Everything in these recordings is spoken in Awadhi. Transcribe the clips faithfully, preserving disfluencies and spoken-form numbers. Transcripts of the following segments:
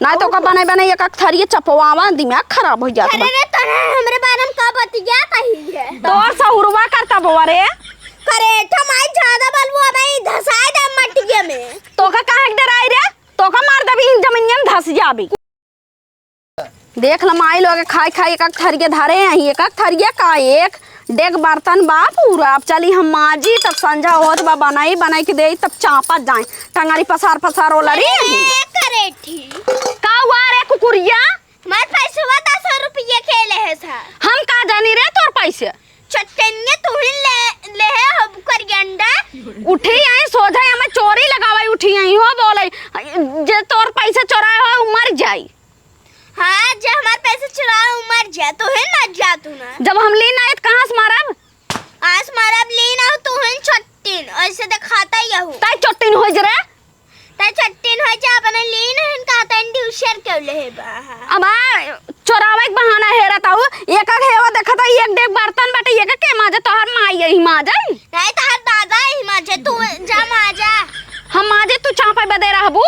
आ, तोका बनाई बनाई एक एक थरिया चपवावा, दिमाग खराब होइ जात बा। अरे रे, तोरा हमरे बारे में का बतिया कही है? तोर सहुरवा करता बोआ रे। करेठा माई ज्यादा बलबुआ भाई धसाए दे मटिया में। तोका काहे के डराई रे? तोका मार देबी, जमीनिया में धस जाबी। देख ल माई लोग खाई खाई एक एक थरिया धरे हैं, एक एक थरिया का एक डेग बर्तन बा पूरा। अब चली हम माजी, तब संझा होत बा, बनाई बनाई के देई, तब चापत जाए, टंगरी पसार पसार ओलरी। अरे, ए करेठी। का हुआ रे कुकुरिया? हमार पैसवा दस रुपये के ले है सा। हम का जानी रे तोर पैसे? चट्टनिया तुहिन ले, ले है हम करियंडा। उठी आई सोझा, हमें चोरी लगावे उठी आई हो बोले, जे तोर पैसे चोराए हो उ मर जाई। हाँ, जे हमार पैसे चुराए उ मर जाए, तुहिन मर जा तू ना। जब हम लीन आए त कहाँ से मारब? आज मारब लीन आउ तुहिन चट्टिन, ऐसे दिखाता यहू। तै चट्टिन होइ जे रे। तै चट्टिन होइ जे, अपने लीन हन कहता इन ट्यूशन के ले बा। अब आ, चोरावे के बहाना हेरत आऊ, एक एक हेवा देखत आऊ, एक डेग बर्तन बाटे, एक के माजे, तोहर माई यही माजे। नहीं, तोहर दादा यही माजे, तू जा माजा। हम माजे, तू चापे बदे रहबू?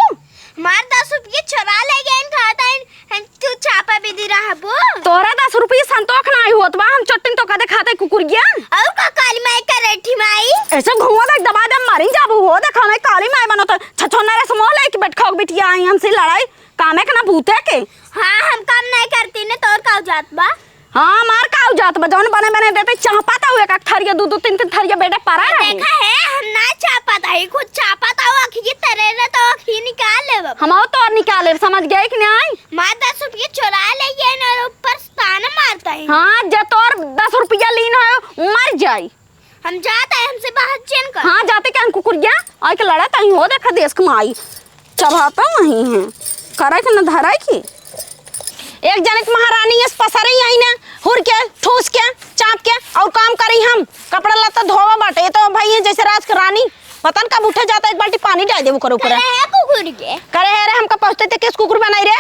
हमार दस रुपये चोरा ले गए, कहता इन, हम तू चापा बिदी रहबू? तोरा दस रुपये संतोख नाही होत बा, हम चट्टिन तो कदे खाते कुकुर गया। और का काली माई करेठी माई? ऐसे घुमा दे, दबा दे, मारी जाबू हो, देखा नहीं काली माई बनो तो छछोना रे समो लेके बैठ खाओ बिटिया आई हमसे लड़ाई, कामे के ना भूते के। हाँ, हम काम नहीं करती ने, तोर का जात बा? हाँ, हमार का जात बा, जौन बने बने देते चाहपा था एक एक थरिया, दू दू तीन तीन थरिया बेटे परा रहे। देखा है, हम ना चाहपा था, ही कुछ चाहपा था, वो अखी तेरे रे तो अखी निकाल ले बाबा। हम तो और निकाले, समझ गए कि नहीं? मार दस रुपये चुरा ले ये ना, ऊपर से ताना मारता है। हाँ, जे तोर दस रुपया लीन हो, मर जाई। हम जात है, हमसे बात जिन कर। हाँ, जाते क्या हम कुकुरिया? आइ के लड़ा ताई हो, देखा देश के माई। चबाता नहीं है। करे के न धरे के। एक जनिक महारानी यस पसरे आई ना, हुर के, ठूस के, चाप के, और काम करी हम। कपड़ा लत्ता धोवा बाटे, ये तो भाई है जैसे राज के रानी। पता न कब उठे जाता, एक बाल्टी पानी डाल दे ओकर ऊपर। करे है कुकुर के। करे है रे, हमका पहुँचते थे किस कुकुर बनाई रे?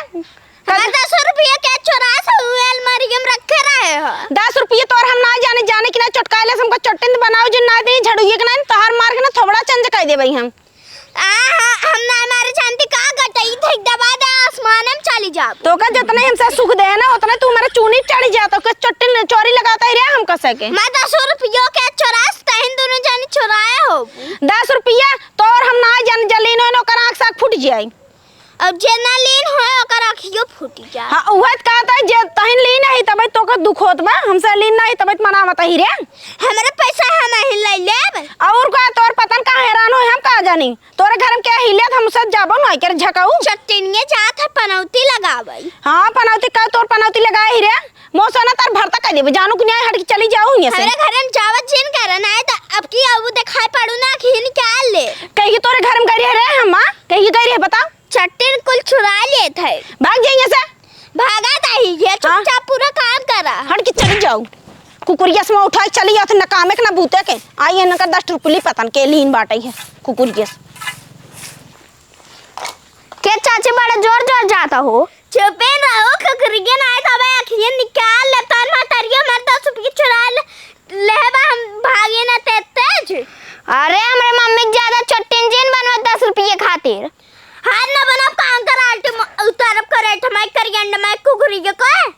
हमार दस रुपया के चोरा से हुए अलमारी में रखे रहे हो। दस रुपया तोर हम ना जाने, जाने कि ना चटकाइले से हमका चट्टिन बनाओ, जो ना दे झड़ुए के ना, तोहार मार के ना थोबड़ा चेंज कर देबे हम। आ, हम ना मारे जानती का गटई थे दबा दे आसमान में चली जाब। तो का जितने हमसे सुख दे ना, उतने तू हमारे चूनी चढ़ जा, तो का चट्टिन चोरी लगाता ही रे हम कसे के। मैं दस रुपया के चोरा से तहिन दोनों जाने चोराए हो। दस रुपया तोर हम ना जाने जलीन हो, ओकर आँख साख फूट जाए। अब जे ना लीन होए, ओकर अखियो फूटि जाए। हाँ, उहे त कहत है, जे तहिन लीन है, तबे तोके दुख होत बा, हमसे लीन ना है, तबे त मनावत ही रे। हमरे पैसा हम ही ले लेब। और का, तोर पतन का हैरान होए, हम का जानी? तोरे घर में क्या हिले, त हमसे जाबो ना, कर झकाऊ। चट्टिनिये जात है, पनौती लगावे। हाँ, पनौती का, तोर पनौती लगाए ही रे। मौसा ना तार भरता कर देबे, जानू कि नहीं, हट के चली जाऊ यहाँ से। हमरे घर में जावत जिन करे ना, तो अब की अब दिखाई पड़ू ना, खीन क्या ले। कहीं तोरे घर में गई रहे, हम माँ, कहीं गई रहे, बताओ। चट्टिन कुल चुरा लेत है। भाग जाइए से। भागत ही है, हाँ। चुपचाप पूरा काम करा। हट के चली जाऊ। कुकुरिया से उठा चली जात, न कामे के, न बूते के। आई है, न कर दस रुपली पतन के लीन बाटे है कुकुरिया से। के चाची बड़ा जोर जोर जाता हो। चुपे रहो, कुकुरिया ना आए तबे अखियाँ निकाल ले, तार महतरिया मर दस रुपये चुरा ले, लेबा हम भागे ना ते तेज। अरे, हमरे मम्मी के ज्यादा चट्टिन जिन बनवा दस रुपये खातिर। हाथ ना बनाओ, कांकर आटे म-, उतारब करे, ठमाई करियन, ठमाई कुकुरी के कोई।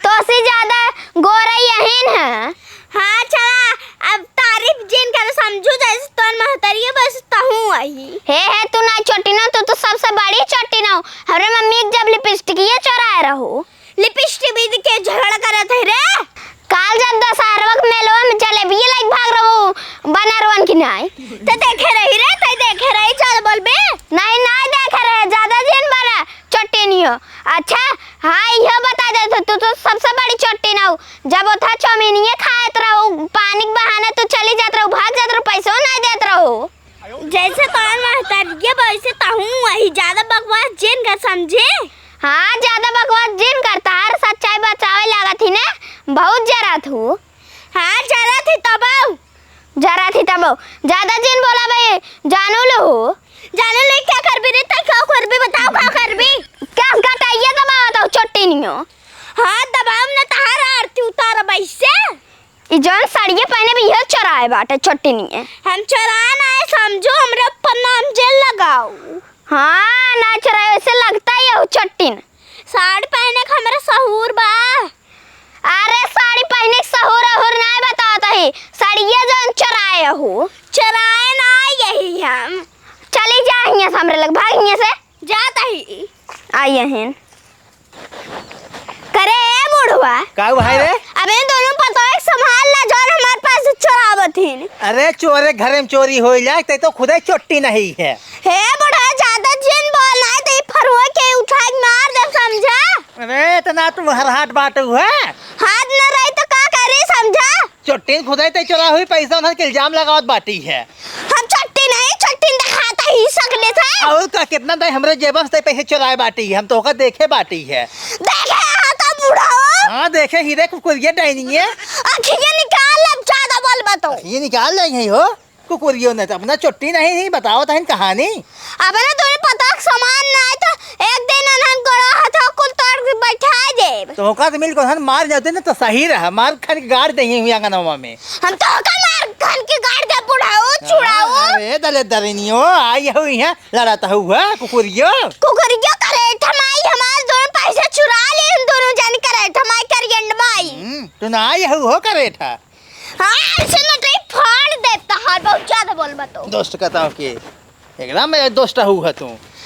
तो से ज्यादा गोरा यहीन है। हाँ, चला, अब तारीफ जिन करे समझू, जैसे तोर महतरी है, बस तहूँ वही। हे, हे, तू ना चट्टिन हो, तू तो सबसे बड़ी चट्टिन हो। हमरे मम्मी के जब लिपस्टिक ये चोराए रहो। लिपस्टिक भी के झगड़ा करत है रे। काल जब दशहरवा के मेलवा में जलेबिये लाइक भाग रहू बनरवन की नाई। ते देखे रही रे, ते देखे रही, चल बोलबे। नहीं, नहीं देखे रहे, ज्यादा जिन बना चट्टिनियो। अच्छा, हाँ, इहो बता दे, तू, तू तो सबसे बड़ी चट्टिन हो। जब ओथा चौमिनिये खात रहू, पानी के बहाने तू चली जात रहू, भाग जात रहू, पैसो नहीं देत रहू। जैसे तोर महतरिया वैसे तहूँ वही, ज्यादा बकवास जिन कर समझे। हाँ, ज्यादा बकवास जिन कर, तार सच्चाई बचावे लागत ही ने, बहुत जरा थू। हाँ, जरा थी तबो। जरा थी तबो। ज्यादा जिन बोला बे, जानू लो हो। जानू लो क्या करबी रे, तै क्या करबी, बताओ क्या करबी? क्या घटाइए दबाओ तो चट्टिनियो। हाँ, दबाओ न तहार आरती उतार बैसे। ई जौन साड़िया पहने भी इहे चोराए बाटे, चट्टिनिये। हम चोराए ना है, समझो, हमरे ऊपर नाम जे लगाऊ। हाँ, ना चोराए, वैसे लगता ही है चट्टिन। साड़ी पहने के हमरा सहूर बा। अरे, साड़ी पहने के सहूर अहूर नाय बतावत ही, साड़िया जौन चोराए अहू। चोराए ना यही हम। चली जा हियां से, हमरे लग भाग हियां से। जात ही। आई अहिन। करे ए बुढ़वा। का भाई रे? अबे दोनों पतोह के संभाल ला, जौन हमार पास चोरावत हिन। अरे चोरे घरे में चोरी होई जाए, ते तो खुदे चोट्टी नहीं है। हे बुढ़वा, ज्यादा जिन बोल, नाय तो ई फरुआ के उठा के मार दे, समझा? अरे इतना तू हरहाट बाटू है। हाथ न रही तो का करी, समझा? चोट्टी खुदे ते चोरा हुई पैसा उन्हें के इल्जाम लगावत बाटी है। हम चट्टी नहीं, चट्टी दिखाता ही सकले थे। और का कितना दे हमरे जेबा से पैसे चोराए बाटी है, हम तो ओका देखे बाटी है। देखे हाँ तो बुढ़ा हो। हाँ देखे ही रे कुकुरिया डाइनी है। अखिया निकाल, अब ज्यादा बोल बतो। ये निकाल ले है हो कुकुरियो ने तो अपना चोट्टी नहीं, नहीं बताओ तहन कहानी। अब ना तोरे पता के समान ना आए तो एक दिन अनहन गोड़ो हाथो कुल तोड़ के बैठा देब। तो ओका से मिल को हन मार जाते ना तो सही रहा, मार खान के गाड़ दे हुई आंगनवा में। हम तो ओका मार खान के गाड़ दे बुढ़ाऊ, हाँ, छुड़ाऊ। अरे दले दरिनियो, आई हो यहाँ लड़ाता हुआ कुकुरियो। कुकुरियो करे, थमाई हमार दोनों पैसा चुरा ले, हम दोनों जन करे, थमाई कर यंड माई। हम्म, तू ना आई हो, हो करे था। हाँ, ऐसे लटई फाड़ देता है, बहुत ज्यादा बोल बतो। दोस्त का ताव के, एकदम में दोस्त हऊ है तू।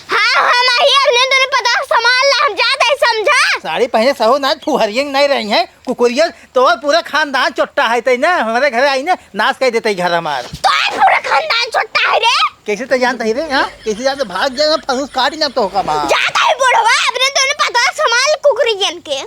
हाँ, हम आही, अपने दोनों पता संभाल ला, हम जात है, समझा? साड़ी पहने सहू ना, फुहरियन नहीं रही है, कुकुरिया तो पूरा खानदान चोट्टा है, तई ना, हमारे घर आई ना, नाश कर देते घर हमार। तो आज पूरा खानदान चोट्टा है रे। कैसे तो जानता ही रे, हाँ? कैसे जानते, भाग जाए, फंस काट ना तो होगा माँ। जाता है बुढ़वा, अपने दोनों पता संभाल कुकुरियन के।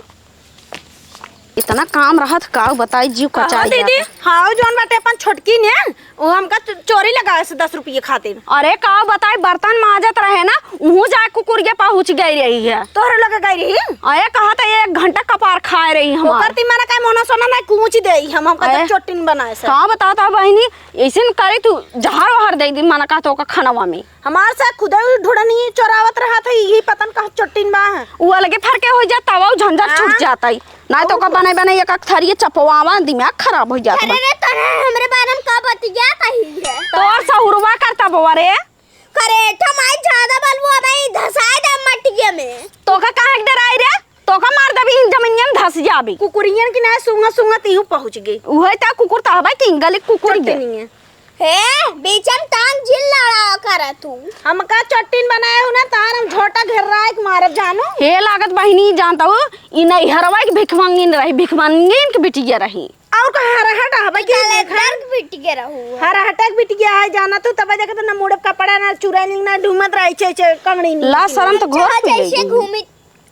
इतना काम रहत का बताई, जीव कचाई दीदी। हाँ, जौन बाटे अपन छोटकी ने, वो हमका चो-, चोरी लगाए से दस रुपये खातिर। अरे का बताई, बर्तन माजत रहे ना, उहू जाए कुकुरिया पहुँच गई रही है। तोहरे लगे गई रही? अरे कहा तो एक घंटा कपार खाए रही हमार। ओकर ती मना का मोना सोना ना कूच दे हम, हमका अरे, जब चोटिन बनाए से। का बताओ तो बहिनी, ऐसे न करे तू जहर वहर दे दी मना का तो ओकर खनवा में। हमार से खुदे ढुड़नी चोरावत रहत है, यही पता न कहाँ चोटिन बा। उ अलगे फरके हो जाता, वो झंझट छूट हाँ। जाता है। ना तो का बनाए बनाए एक एक थरिये चपवावा, दिमाग खराब हो जाता अरे बा। रे, तोरे हमरे बारे में का बतियात ही है? तोर सहुरवा करता बवा रे। करेठा माई ज्यादा बलबू अबे धसाए दे मटिया में। तो का काहे के डराई रे? तो का मार देबी इन जमीनिया में धस जाबी। कुकुरियन की ना सूंघा सूंघा तीहू पहुँच गई। उहे ता कुकुर तो हबे कि गली कुकुर के। चोटिनिया। हे, बीचम टांग जिन लड़ा कर तू। हमका चट्टिन बनाए हो ना, तार हम झोटा घेर्राए के मारब जानू। हे लागत बहिनी, जानता हूँ, ई नैहरवा के भिखमंगिन रही, भिखमंगिन के बिटिया रही। और का हरहट हबे कि कलेक्टर देखा? के बिटिया रहू। हरहट के बिटिया है, जाना तू, तब देखत ना मुड़े कपड़ा ना चुराई ना ढूमत रही छे, छे, कंगड़ी नी ला निकली। शरम तो घोर पी जैसे लेगी। घूमी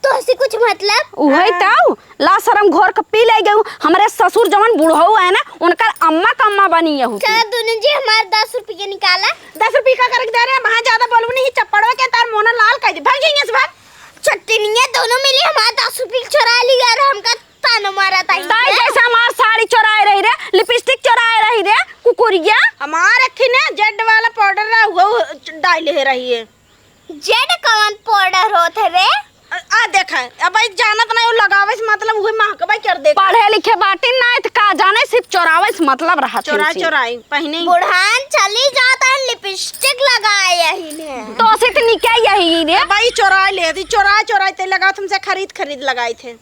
तोहसे कुछ मतलब? उहे हाँ। तउ, ला शरम घोर के पी ले गयू। हमरे ससुर जवन बुढ़ऊ है ना, उनकर अम्मा क अम्मा बनी यहू। चला दुनू जी हमार दस रुपया निकाला। दस रुपया का करके दे रहे हैं? वहाँ ज्यादा बोलू नहीं, चप्पड़वा के तार मोना लाल कर दे। भाग जाइए से भाग। चट्टिनिया दोनों मिली हमार दस रुपया चुरा लिया और हमका ताना मारा ताई। ताई जैसे हमार साड़ी चुराए रही रे, लिपस्टिक चुराए रही रे, कुकुरिया। हमार अखी ने जेड वाला पाउडर रहा, वो डाले रही है। जेड कवन पाउडर होत है रे? आ, आ देखा, अब ई जानत नहीं, वो लगावे से मतलब उहे महकबे कर दे। पढ़े लिखे बाटिन ना, त का जाने, सिर्फ चोरावे से मतलब रहा चोराई, चोराई, पहने ही। बुढ़ान चली जाता है, लिपस्टिक लगाए यही ने। तो से त निकाय यही रे। अब ई चोराई ले, ई चोराई, चोराई ते लगा, तुमसे खरीद, खरीद लगाई थे।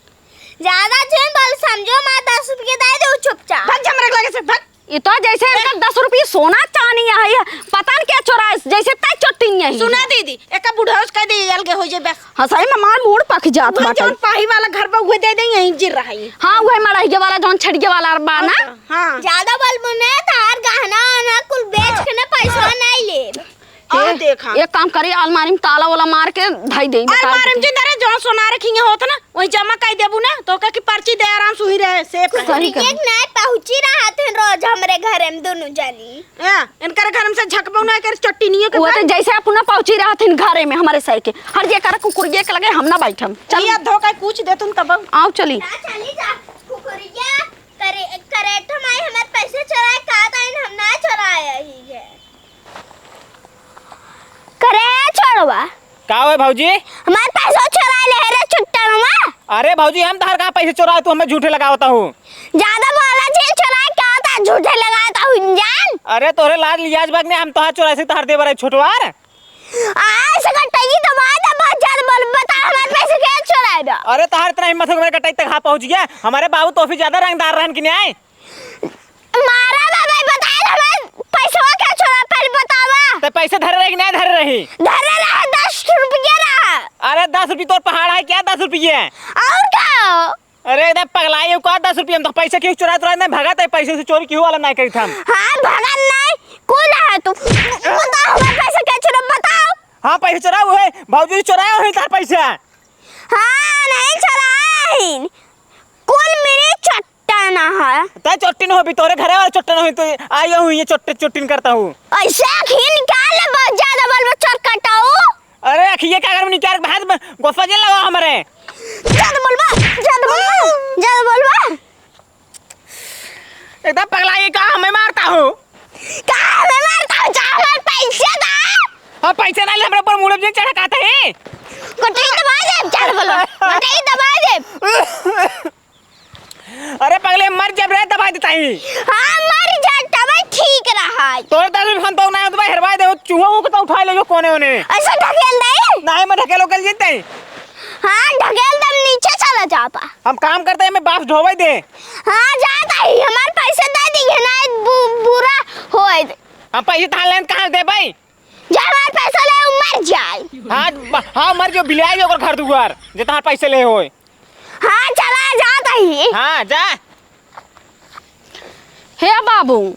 ज्यादा जिन बोल, समझो, माँ दस रुपये दे दो चुपचाप। भाग जा, हमरा लगे से, भाग। ई तो जैसे इनका दस रुपये सोना चानी है, पता न क्या चोराइस, जैसे तय चोटिन यही। सुना दीदी, एका बुढ़ौस कह दे, अलगे हो जे बस। हाँ, सही में मार मूड़ पक जात वही बाटे। जौन पाही वाला घर बा, उहे दे दे, यहीं जिर रहा है। हाँ, उहे मड़हिया वाला, जौन छड़िया वाला बा ना। हाँ। ज्यादा बोलबू ने, तार गहना वहना कुल बेच के ना पैसा नहीं लेब। आ ए, देखा। एक काम करी, अलमारी में ताला वाला मार के धई दे, बता अलमारी में दे। जिंदा रहे, जौन सोना रखी होत ना, वही जमा कर देबू ना, तो ओकर की पर्ची दे आराम से हुई रहे, सेफ रहे। सही कही। एक नाय पहुंची रहत हैं रोज हमरे घरे में दोनों जनी। हाँ, इनकर घर में से झकबो ना कर चट्टिनियों के वो तो घर। जैसे अपना पहुंची रहत हैं घरे में हमारे सही के। हर जे कर कुकुरिये के लगे हम ना बैठम। चल। भैया धोखा पूछ दे तुम तब। आओ चली। ना चली जा, कुकुरिया करे, करे तो माई हमारे पैसे चुराए का ताइन हम ना चुराए ही है। करे छोड़वा। का होए भौजी? हमार पैसा चुरा ले रे चुट्टनवा। अरे भौजी, हम तहार कहाँ पैसे चुराए, तू हमें झूठे लगावता हूँ। ज्यादा बोला जी, चुराए क्या होता है, झूठे लगाता हूँ जान। अरे तोरे लाज लियाज बग ने हम तोहार चुराए से तोहार देवर है छोटवार। आय से कटैया दबा दे, बहुत ज्यादा बोल, बता हमार पैसा के चोराए बा? अरे तोहार इतना हिम्मत हो कि मेरे कटैया तक हाँ पहुँच गया। हमारे बाबू तो फिर ज्यादा रंगदार रहन कि नहीं आए। मारा बाबा, बता दे हमार पैसवा के चोरा, पहले बतावा। ते पैसे धरे रही कि नहीं धरे रही? धरे रहे, दस रुपये रहा। अरे दस रुपये तोर पहाड़ है क्या, दस रुपये? और का? अरे एकदम पगलाई हो का, दस रुपये हम तो पैसे क्यों चुरा, चुरा नहीं भगत है, पैसे से चोरी क्यों वाला नहीं करी था हम। हाँ, भगत नहीं, कौन है तू? बता, हमारे पैसे क्या चुरा, बताओ। हाँ, पैसे चुरा हुए, भौजी चुराया हुई तार पैसे। हाँ, नहीं चुराया ही। कौन मेरे चट्टा ना है? तै चोट्टी न होबी, तोरे घरे वाला चोट्टा न होई, तो आयो हूँ ये चोट्टे चोट्टिन करता हूँ। ऐसे अखिए निकाल ले, बहुत ज्यादा बोलबो, चोर कटाऊ। अरे अखिए का अगर निकाल के भात में गोफा जे लगा हमरे। ज्यादा बोलबा, ज्यादा बोलबा, ज्यादा बोलबा। एकदम पगला ये का हमें मारता हो? का हमें मारता हो? जा हमारे पैसे दा। हाँ पैसे ना ले, हमरे ऊपर मुड़े जे चढ़ा कहते हैं। कटाई दबा दे, ज्यादा बोलबा, कटाई दबा दे। अरे पगले, मर जब रे, दबा देता ही। हाँ, मर जा, तब ठीक रहा। तोरे दस रुपये हम तो ना, तो भाई हरवा दे, चूहा को तो उठा ले जो कोने होने। ऐसे ढकेल दे। नहीं, मैं ढकेलो कल जीते। हाँ, ढकेल दम, नीचे चला जाता। हम काम करते हैं, मैं बाप ढोवे दे। हाँ, जाता ही, हमारे पैसे दे दी है ना, बु-, बुरा होए दे। हम पैसे तार लें, कहाँ दे भाई? जा हमार पैसा ले, उ मर जाए। हाँ, ब-, हाँ, मर जो बिलाई ओकर घर दुआर, जे तहार पैसे ले होए। हाँ, चला जात ही। हाँ, जा। हे बाबू।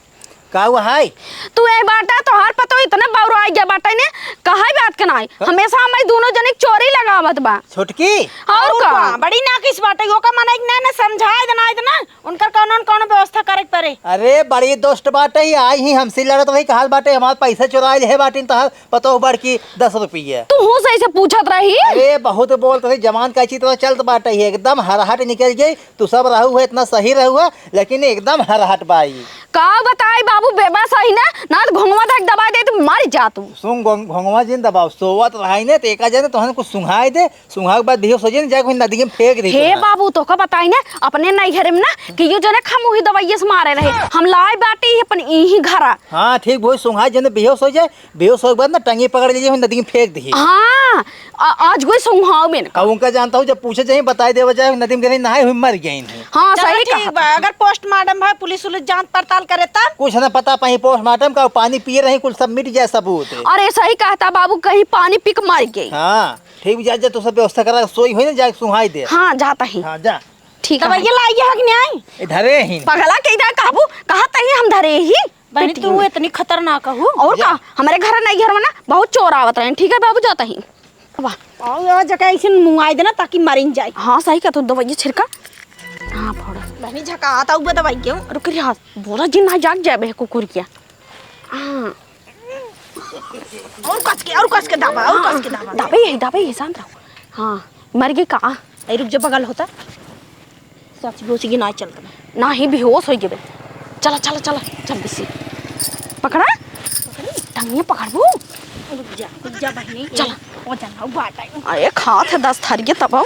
का हुआ है? तू ए बाटा, तोहार पतो इतना बौरा आ गया बाटा ने, कहाई बात के नाई। हाँ। हमेशा हमारी दोनों जने के चोरी लगावत बा। छोटकी? और और का? का? बड़ी नाकिस बाटे, ओका मना एक ना, ना समझाए देना, इतना उनकर कौनो न कौनो व्यवस्था करे के पड़े। अरे, बड़ी दुष्ट बाटे, ई आई ही हमसे लड़त रही, कहत बाटे, "हमार पैसा चुराइल है बाटिन तोहार पतोह बड़की दस रुपये।" तू हूँ सही से पूछत रही। अरे, बहुत बोलत रही, जवान का चित चलत बाटे, एकदम हरहट निकल गई। तू सब रहू है, इतना सही रहू है, लेकिन एकदम हरहट बाई। का बताई बाबू, बेबस ही ना, ना तो घोंघवा तक दबा दे, तू मर जा तू। सुन, घों-, घोंघवा जिन दबाओ, सोवत रहाई ने, तो एका जने तोहन कुछ सुंघाई दे, सुंघा के बाद बेहोश हो जाए ना, जाके वहीं नदी में फेंक दे हे तोहरा। बाबू, तोहका बताई ना, अपने नैहर में ना, कि यो जने हम वही दवाइये से मारे रहे। हम लाए बाटी अपन इही घरा। हाँ, ठीक, वही सुंघा जने बेहोश हो जाए, बेहोश हो के बाद ना टंगी पकड़ लीजिए, वहीं नदी में फेंक दी। हाँ, आ-, आज कोई सुंघाव में ना। अब उनका जानता हूँ, जब पूछे जाए, बताई देवा जाए, नदी में गिरे नहाए हुए मर गए हैं। हाँ, चलो, सही ठीक कहा। बा, अगर postmortem है, पुलिस उलिस जांच पड़ताल करे तब? कुछ ना पता पाई postmortem का, पानी पिए रही, कुल सब मिट जाए सबूत। अरे, सही कहता बाबू, कहीं पानी पी के मर गई। हाँ। ठीक, जा, जा, तू सब व्यवस्था करा, सोई होई ना, जाके सुहाई दे। हाँ, जाता ही। हाँ, जा। ठीक है। दवाइया लाई है कि नहीं आई? ए, धरे ही। पगला के इधर काबू, कहा तही हम धरे ही। बहनी, पिटिया तू में। इतनी खतरनाक हूँ। और जा। का? हमारे घर नहीं, घर में ना बहुत चोर आवत रहे, ठीक है बाबू, जाता ही। वाह। और ये जगह ऐसे मुंगाई देना ताकि मरिन जाए। हाँ, सही कहा तू, दवाइया छिड़का। हाँ, फोड़। बहनी, झका आता हुआ दवाई क्यों? रुक रे, हाँ, बोला जिन ना जाग जाए बे कुकुर किया। हाँ। और कस के, और कस के दबा, और कस के दबा। दबे यही, दबे यही, शांत रहो। हाँ, मर गई का? ए, रुक जा, बगल होता। सच बेहोशी की ना चल कना। ना ही बेहोश हो गए। चला, चला, चला, जल्दी से। पकड़ा? टंगिया पकड़बू? रुक जा, रुक जा बहनी। चला। ओ जाना, वो बाटा है। अरे, खात है दस थारिये तब हम।